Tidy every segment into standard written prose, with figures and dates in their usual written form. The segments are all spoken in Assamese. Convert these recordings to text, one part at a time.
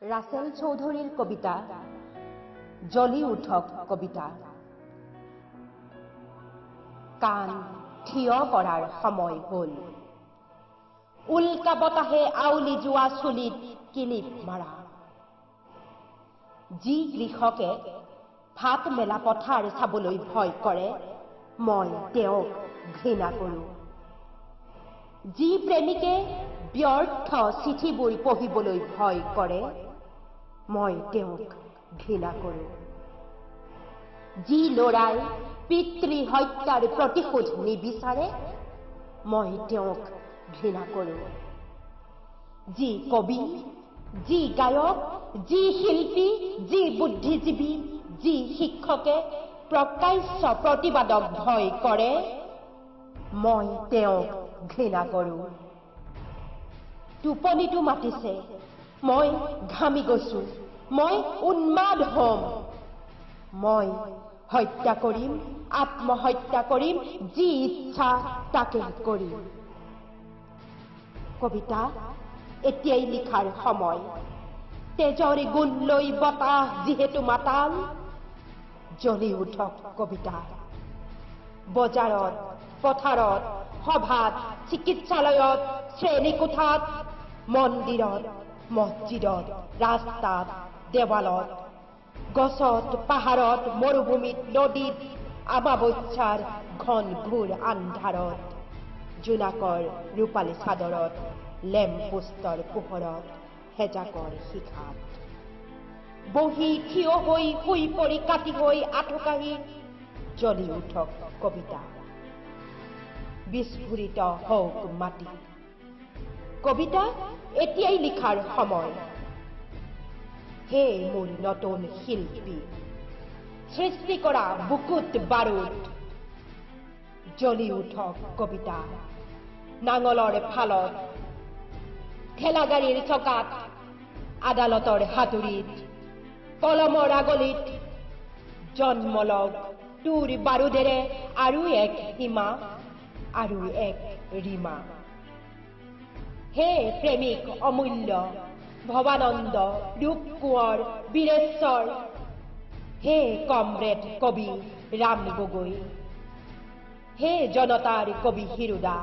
ৰাছেল চৌধুৰীৰ কবিতা জ্বলি উঠক কবিতা। কাণ থিয় কৰাৰ সময় হ'ল। উল্কা বতাহে আউলি যোৱা চুলিত কিলিপ মাৰা। যি কৃষকে ভাত মেলা পথাৰ চাবলৈ ভয় কৰে, মই তেওঁক ঘৃণা কৰোঁ। যি প্ৰেমিকে ব্যৰ্থ চিঠিবোৰ পঢ়িবলৈ ভয় কৰে, মই তেওঁক ঘৃণা কৰোঁ। যি ল'ৰাই পিতৃ হত্যাৰ প্ৰতিশোধ নিবিচাৰে, মই তেওঁক ঘৃণা কৰোঁ। যি কবি, যি গায়ক, যি শিল্পী, যি বুদ্ধিজীৱী, যি শিক্ষকে প্ৰকাশ্য প্ৰতিবাদক ভয় কৰে, মই তেওঁক ঘৃণা কৰোঁ। টোপনিটো মাতিছে, মই ঘামি গৈছো, মই উন্মাদ হ'ম, মই হত্যা কৰিম, আত্মহত্যা কৰিম, যি ইচ্ছা তাকে কৰিম। কবিতা এতিয়াই লিখাৰ সময়। তেজৰ গুণ লৈ বতাহ যিহেতু মাতাল, জ্বলি উঠক কবিতা। বজাৰত, পথাৰত, সভাত, চিকিৎসালয়ত, শ্ৰেণীকোঠাত, মন্দিৰত, মছজিদত, ৰাস্তাত, দেৱালত, গছত, পাহাৰত, মৰুভূমিত, নদীত, আমাৱস্যাৰ ঘন ঘোৰ আন্ধাৰত, জোনাকৰ ৰূপালী চাদৰত, লেম্পোষ্টৰ পোহৰত, হেজাকৰ শিখাত বহি, থিয় হৈ, শুই পৰি, কাটি হৈ, আঁঠু কাঢ়ি জ্বলি উঠক কবিতা। বিস্ফোৰিত হওক মাটি। কবিতা এতিয়াই লিখাৰ সময়। হে মোৰ নতুন শিল্পী, সৃষ্টি কৰা বুকুত বাৰুদ। জ্বলি উঠক কবিতা। নাঙলৰ ফালত, ঠেলাগাড়ীৰ চকাত, আদালতৰ হাতুৰিত, কলমৰ আগলিত জন্ম লওক তোৰ বাৰুদেৰে আৰু এক সীমা আৰু এক ৰীমা। হে প্ৰেমিক অমূল্য, ভৱানন্দ, ৰূপ কোঁৱৰ, বীৰেশ্বৰ, হে কমৰেড কবি ৰাম গগৈ, হে জনতাৰ কবি হিৰোদা,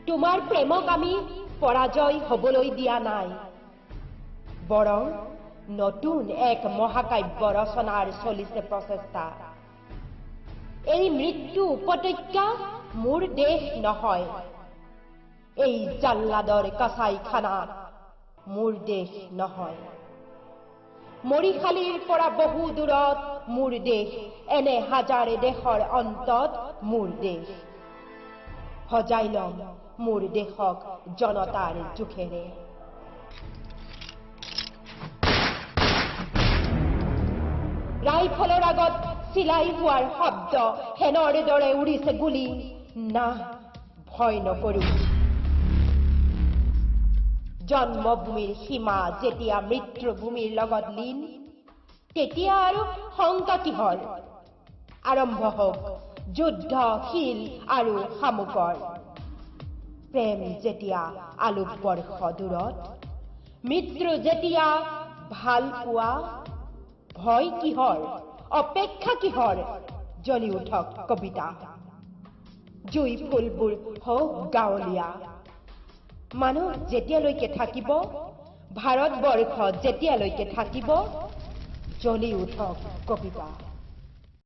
তোমাৰ প্ৰেমক আমি পৰাজয় হবলৈ দিয়া নাই, বৰং নতুন এক মহাকাব্য ৰচনাৰ চলিছে প্ৰচেষ্টা। এই মৃত্যু উপত্যকা মোৰ দেশ নহয়, এই জাল্লাদৰ কচাইখানা মোৰ দেশ নহয়। মৰিশালীৰ পৰা বহু দূৰত মোৰ দেশ, এনে হাজাৰ দেশৰ অন্তত মোৰ দেশ। সজাই ল'ম মোৰ দেশক জনতাৰ জোখেৰে। ৰাইফলৰ আগত চিলাই হোৱাৰ শব্দ, শেনৰ দৰে উৰিছে গুলি। না, ভয় নকৰো। জন্মভূমিৰ সীমা যেতিয়া মৃত্যুভূমিৰ লগত লীন, তেতিয়া আৰু শংকা কিহৰ? আৰম্ভ হওক যুদ্ধ শিল আৰু শামুকৰ। প্ৰেম যেতিয়া আলোকবৰ্ষ দূৰত, মৃত্যু যেতিয়া ভাল পোৱা, ভয় কিহৰ, অপেক্ষা কিহৰ? জ্বলি উঠক কবিতা। জুই ফুলবোৰ হওক গাঁৱলীয়া। মানুহ যেতিয়ালৈকে থাকিব, ভাৰতবৰ্ষ যেতিয়ালৈকে থাকিব, জ্বলি উঠক কবিতা।